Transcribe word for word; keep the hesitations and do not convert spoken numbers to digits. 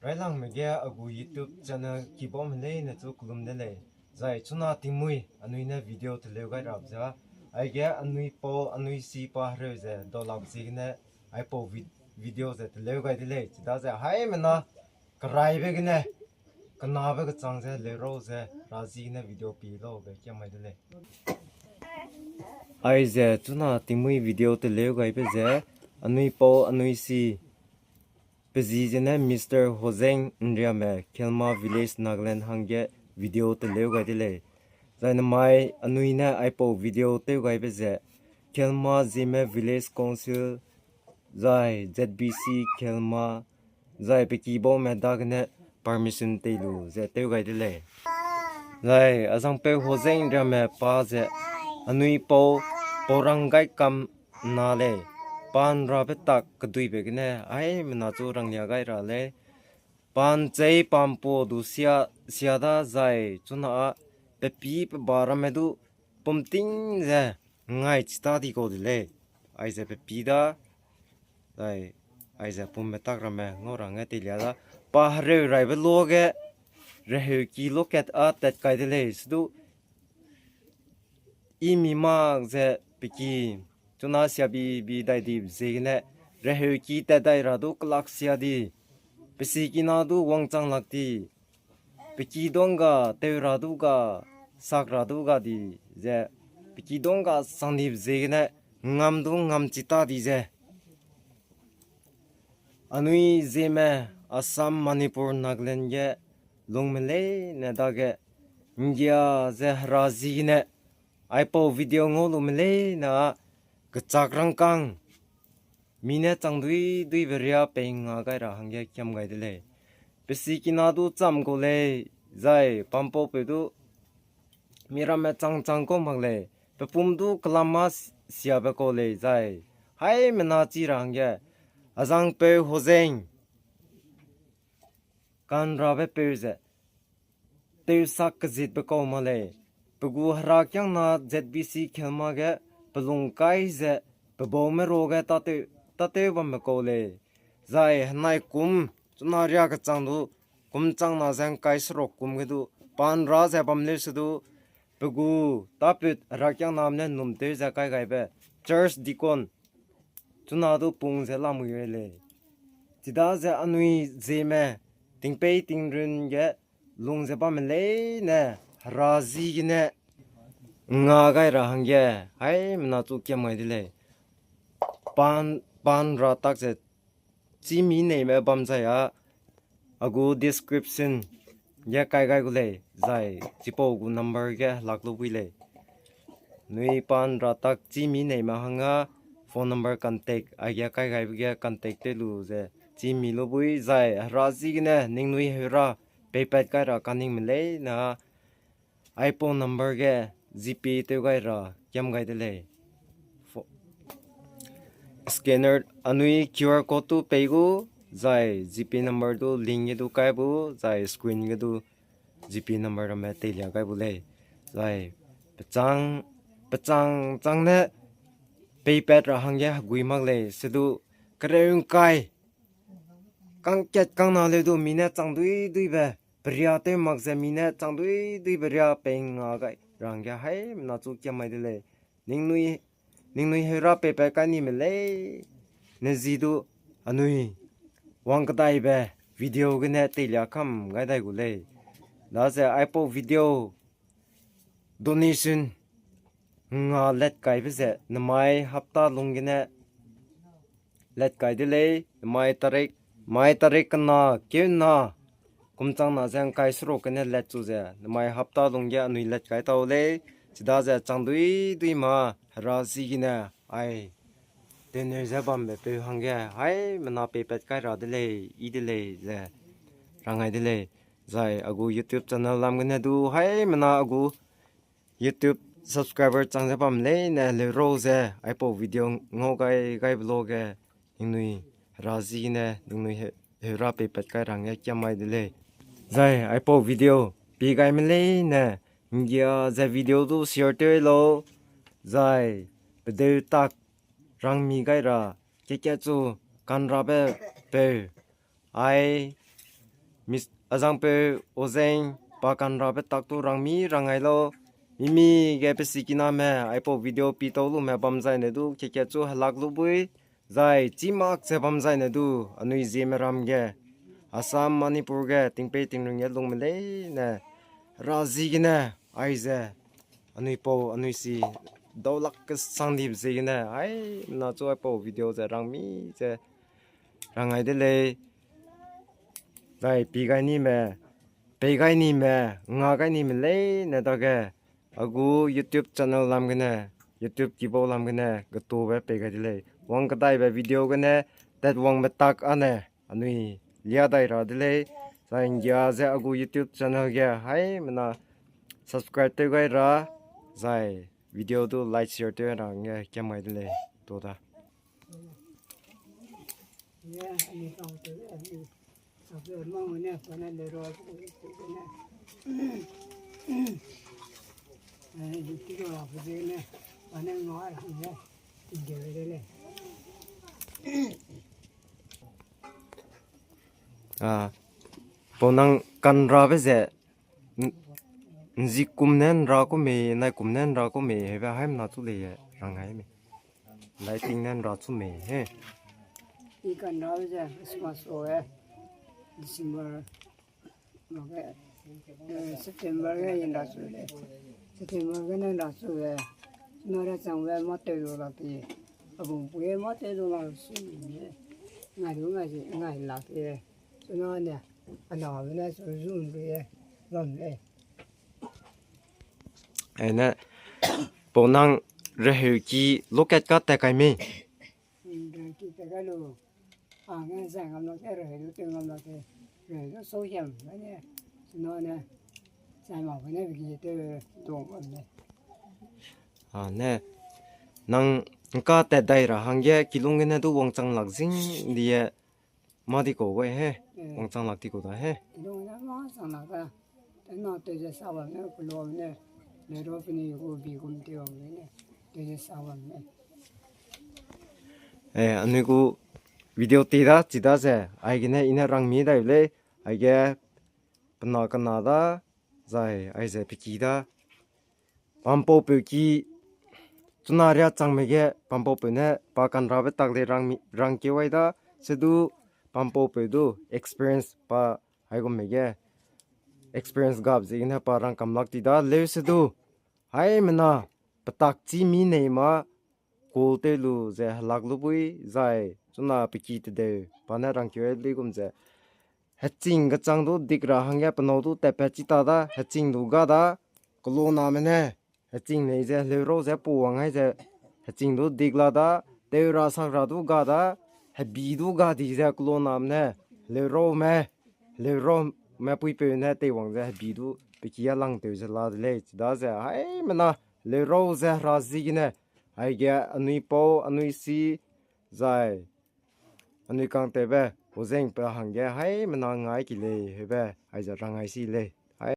Railangme ge a gu YouTube channel kibaume leine chu kelum de lei. Zai chuna tingmuî anui ne video teleu gai rabe ze, aige anui pau anui si pa hereu ze daulak ziegene aipau vi-, video ze teleu gai de lei. Chidaze haimena keraibe gene, kenabe kechang ze leurau ze, Hera ziegene video pi laube kiam gai de lei. Aize chuna tingmuî video teleu gaibe ze, anui pau anui si, pe zi zene Mister Hozeng Nriame, Khelma Village, Nagaland hangge video teleu gai de lei. Zai namai anui ne aipau video tew gaibe ze, Khelma Zeme Village Council, zai Z B C Khelma, zai pe kibaume dagene permission tei lu ze tew gai de lei. Zai azangpeu Hozeng Nriame pa ze, anui pau, pau rang gai kam na lei, pa ’nrabe tak keduibe gene, aimena chu ranglia gai ra lei. Pa ’nchei pa ’mpuâ du sia, sia da zai chuna â, pe pî pe ba ramme du pumting ze ngai chi ta di kau de lei. Aize pe pî da, zai, aize pumbe tak ramme ngau ra hangge teilia da. Pa hereu raibe luage, reheuki lokat â tat kai de lei, sedu, i mi mak ze pe ki, chuna siabi bi dai dibe ziegene, reheuki tat dai ra du kelak sia di, pe sikina du wangchang lak di, pe ki dungga, teu ra du ga, sak ra du ga di, ze, pe ki dungga sang dibe ziegene, ngam du ngam chi ta di ze. Anui Zeme, Assam, Manipur, Nagaland ge, lungme leine dage, ’nggia ze Hera ziegene, aipau video ngau lume leine â, kechak rangkâng, mi ne chang dui duibe riâ pei nga gai ra hangge kiam gai de lei. Pe sikina du cham kau lei, zai pa ’mpaupeu du, mi ramme chang chang kau mak lei, pe pum du kelam â s-, siabe kau lei zai, haimena chi ra hangge, azangpeu Hozeng, ka'nrabe peu ze, tewsak kezitbe kau mak lei, pe gu herakiangna Z B C Khelma ge, pe lung kai ze, pe baume ruage tâtew, tâtew bambe kau lei, zai henai kum, chuna riâ kechang du, kum changna ze ’ngkai seruk kum ge du, pa ’nra ze bam leu sedu, pe gu, tâput herakiangname ne num tew ze kai gaibe, church deacon, chuna du pung ze lamui rei lei. Chidaze anui Zeme, tingpeî tingrun ge, lung ze bamme leine, Hera ziegene, nga gai ra hangge, haimena chu kiam gai de lei. Pa ’n-, pa ’nra tak ze, chî mi neime bam zai â, a gu description ge kai gai gu lei, zai chipau gu number ge helak lu bui lei. Nui pa ’nra tak chî mi neime hangge phone number contact, aige kai gaibe ge contact tew lu ze, chî mi lu bui zai, Hera ziegene, ningnui heura, peipat kai ra kaningme leine, aipau number ge GPay tew gai ra kiam gai de lei. Scanner anui QR code du pei gu, zai GPay number du link ge du kai bu, zai screen ge du GPay number ramme teilia gai bu lei. Zai pechâng, pechâng châng ne peipat ra hangge hegui mak lei, sedu kereu ’ngkai kangkat kangna leu du mi ne chang dui duibe, peria tew mak ze mi ne chang dui duibe riâ pei nga gai ra hangge haimena chu kiam gai de lei. Ningnui, ningnui heura peipat kai nime lei, ne zi du anui wang kedaibe video gene teilia kam gai dai gu lei. Daze aipau video donation nga let kaibe ze, nemai hapta lung gene let kai de lei, nemai tarik, mai tarik kena, keuna, kum changna ze ’ngkai seruk gene let chu ze, nemai hapta lung ge anui let kai tau lei, chidaze chang dui dui ma, Hera ziegene, ai, tene ze bambe peu hangge, haimena peipat kai ra de lei, yi de lei ze, rang gai de lei, zai a gu YouTube channel lam gene du, haimena a gu YouTube subscriber chang ze bam leine leurau ze, aipau video ngau gai, gaibe lo ge, ningnui Hera ziegene, ningnui he-, heura peipat kai ra hangge kiam gai de lei. Zai, aipau video pi gaime leine, ’nggia ze video du share tew lau, zai, pedeu tak rangmi gai ra, kekat chu kanrabe peu, ai, Azangpeu Ozeng pa kanrabe tak tu rangmi rangai lau. Mimi ge pe sikiname aipau video pi tau lume bam zaine du kekat chu helak lu bui, zai chî mak ze bam zaine du anui Zeme ram ge, Assam, Manipur ge, tingpei tingrun ge lungme leine, hera ziegene, aize, anui pau anui si daulak kesang dibe ziegene, haimena chu aipau video ze rangmi ze rangai de lei. Zai pi gai nime, pei gai nime, nga gai nime leine dage, a gu YouTube channel lam gene, YouTube kibau lam gene getube pei gai de lei. Wang kedaibe video gene tatwangbe tak âne anui lia dai ra de lei. Zai nggia ze a gu YouTube channel ge haimena subscribe tew gai ra, zai video du like, share tew ra hangge kiam gai de lei. Tu da. A, pau nang kanrabe ze, n-, nzi kum ne nra ku mei, nai kum ne nra ku mei, hebe haimena chu lei e, rangai mei. Lighting ne nra chu mei, he. I kanrabe ze Christmas o e, December, September ge i nra chu lei. September gene nra chu lei. Nare changbe mâ tew lu lak ti. A bung pui e mâ tew lu lak si. Ngai lu ngai si, ngai lak ti. Chuna ne, a nabe ne chu zu nrui e, bam lei. Aine, pau nang reheuki lokat ka tat kai mei. Reheuki tat kai lu. A nge zai ngam lak te, reheu du tew ngam lak te. Reheu du sau hiam gene. Chuna ne, zai mak gene pe ki tew du bam lei. A ne, nang ngka tat dai ra hangge kilung gene du wangchang lak zing die, mâ di kau gai he, wangchang lak di kau da he. Kilung gene mâ chang lak da. Tena tew ze sa bam ne, kelo ne, le ro pe ni gu bi gum tew bam ne, tew ze sa bam ne. E, anui gu video te da, chi da ze, aigene i ne rangmi dai lei, aige pe na kena da, zai aize pe ki da. Pampaupeu ki, chuna riâ changme ge pampaupeu ne pa kanrabe tak lei rangmi, rangkeu ai da, sedu pampaupeu du experience pa aigumme ge experience gap ziegene pa rangkam lak ti da, leu sedu haimena petak chî mi nei mâ kul tew lu ze helak lu bui zai, chuna pe ki tedeu pa ne rangkeu ai luigum ze, heching kechang du dik ra hangge penâu du tatpat chi ta da, heching du ga da, keloname ne, heching nei ze heleu rau ze pau wang ai ze, heching du dik la da, tew ra sak ra du ga da, hebi du ga di ze keloname ne, heleu raume, heleu raume puipeu ne teiwang ze hebi du pe ki a lang tew ze la de lei, chi da ze haimena, heleu rau ze hera ziegene, aige anui pau, anui si, zai anui kangtewbe, Ozengpe hangge haimena ngai ki lei, hebe, aize rangai si lei.